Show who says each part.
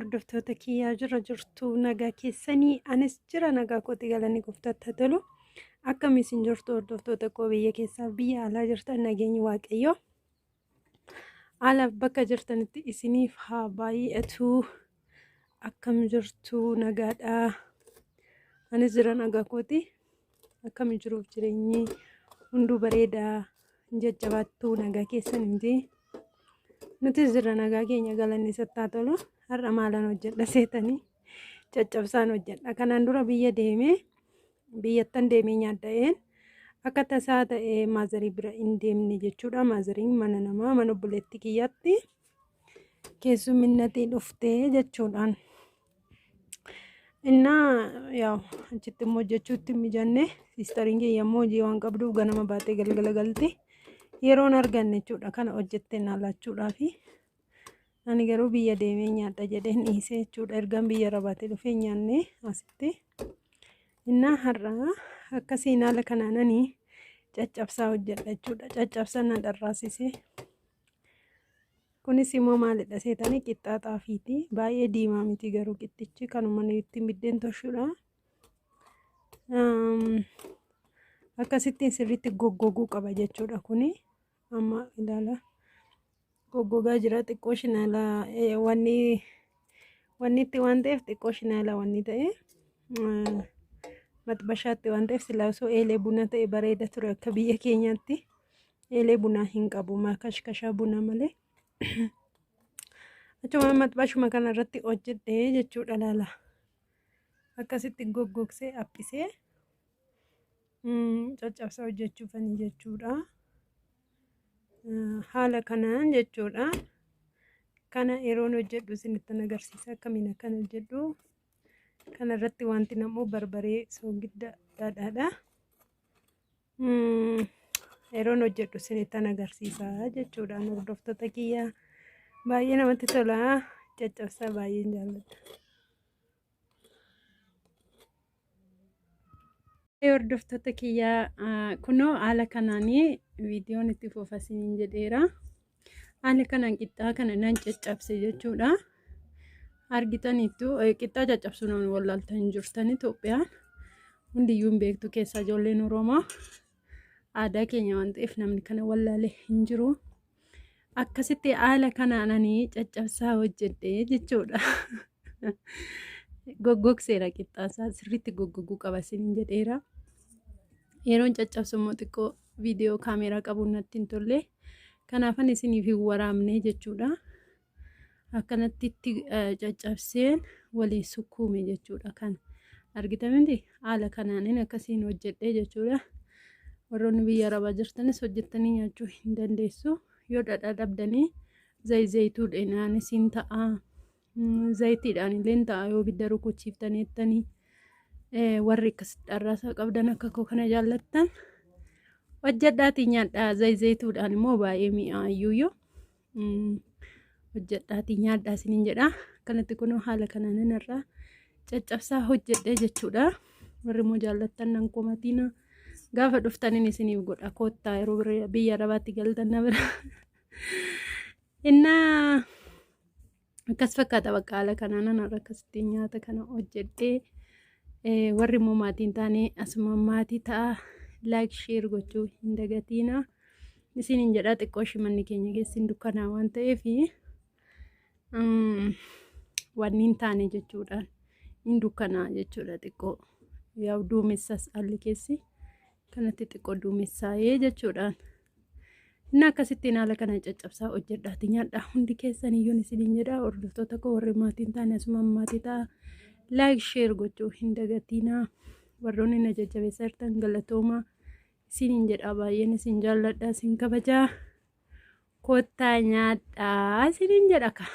Speaker 1: Hordoftoota kiyyaa, jira jirtu? Nagaa keessanii? Anis jira, nagaa kooti, galanni gooftaatti haa tolu. Akkam isin jirtu, hordoftoota koo biyya keessaaf biyya alaa jirtan? Nageenyi Waaqayyoo alaaf bakka jirtanitti isiniif haa baay'atu. Akkam jirtu? Nagaadha? Anis jira, nagaa kooti. Akkam jiruuf jireenyi? Hunduu bareedaa, hin jajjabaattuu? Nagaa keessan miti? Nutis jirra, nagaa keenya, galanni isatti haa tolu. Har'a maalan hojjedha seetanii? Caccabsaan hojjedha. Kanaan dura biyya deemee, biyyattan deemee nyaadda'een akka tasaa ta'ee maazarii bira hin deemne jechuudha. Maazariin mana namaa, mana obboleettii kiyyaatti keessumminnatii dhuftee jechuudhaan. Innaa yaa achitti immoo hojjechuutti hin mijanne. Siistariin kiyya immoo hojii waan qabduuf ganama baatee galgala galti. Yeroon arganne jechuudha kana hojjettee naa laachuudhaafi. Ani garuu biyya deemee nyaadha jedheen dhiisee jechuudha. Ergaan biyya rabaatee dhufee nyaanne asitti. Innaa har'a akkasiin haala kanaananii caccabsaa hojjedha jechuudha. Caccabsaa na dharraasisee. Kunis immoo maalidha seetanii? Qixxaa xaafiiti. Baay'ee diimaa miti garuu qixxichi kanuma nuyi ittiin biddeen tolchudha. Akkasittiin sirriitti goggoguu qaba jechuudha kuni. Amma ilaala, goggogaa jira. Xiqqoo shinaala wanni wanni itti waan ta'eef, xiqqoo shinaala wanni ta'e maxbashaatti waan ta'eef, silaa osoo eelee buna ta'e bareeda ture akka biyya keenyaatti. Eelee bunaa hin qabu, kashkashaa buna malee. Achuma maxbashuma kana irratti hojjedhee jechuudha laala. Akkasitti goggogsee haphisee caccabsaa hojjechuufani jechuudha. Haala kanaan jechuudha. Kana yeroon hojjedhu isinittan agarsiisa akkamiin akkan hojjedhu. Kana irratti wanti namu barbaree, soogidda, dhadhaadha. Yeroon hojjedhu isinittan agarsiisa jechuudha. Hordoftoota kiyyaa, baay'ee namatti tola. Caccabsaa baay'een jaalladha. Hordoftoota kiyyaa, kunoo haala kanaanii viidiyoon itti fufa isiniin jedheera. Haala kanaan qixxaa kana nan caccabse jechuudha. Argitaniittu, qixxaa caccabsuu namni wallaaltan hin jirtan. Itoophiyaan hundiyyuu hin beektu, keessaa ijoolleen Oromoo aadaa keenya waan ta'eef namni kana wallaale hin jiru. Akkasitti haala kanaan ani caccabsaa hojjedhe jechuudha. Goggogseera, qixxaasaa sirriitti goggoguu qaba isiniin jedheera. Yeroon caccabsu immoo xiqqoo viidiyoo kaameeraa qabuun natti hin tolle. Kanaafan isiniif hin waraabne jechuudha. Akkanatti itti caccabseen waliin sukkuume jechuudha kan argitan miti? Haala kanaanin akkasiin hojjedhe jechuudha. Warroonni biyya arabaa jirtanis hojjettanii nyaachuu hin dandeessu. Yoo dhadhaa dhabdanii zayituudhaan hin ta'a. Zayitiidhaan illee hin ta'a yoo ibidda rukuchiiftanii jettanii. Warri akkasitti dharraasaa qabdan, akka koo kana jaallattan, hojjedhaatii nyaadhaa. Zayituudhaan immoo baay'ee mi'aayyuu. Hojjedhaatii nyaadhaa isiniin jedha. Kanatti kunoo haala kanaan irraa caccabsaa hojjedhee jechuudha. Warri immoo jaallattan nan komatiina. Gaafa dhuftaniin isiniif godha, koottaa yeroo biyya arabaatti galtan na bira. Innaa akkas fakkaata bakka. Haala kanaan har'a akkasitti nyaata kana hojjedhee. Warri immoo maatiin taane asuma maatii ta'a, like, share gochuu hin dagatiina. Isiniin jedha. Xiqqoo shimanni keenya keessi dukkanaa waan ta'eef wanni hin taane jechuudha. Hin dukkanaa jechuudha xiqqoo. Yaa duumessas haalli keessi kanatti xiqqoo duumessaa'ee jechuudha. Inni akkasittiin haala kana caccabsaa hojjedhaati nyaadha. Hundi keessan iyyuu isiniin jedha. Hordoftoota koo, warri maatiin taane asuma maatii ta'a. Like, share gochuu hin dagatiina. Warroonni na jajjabeessaa jirtan galatooma. Isiniin jedha, baay'een isin jaalladha, isin kabajaa. Kottaa nyaadhaa isiniin jedha ka.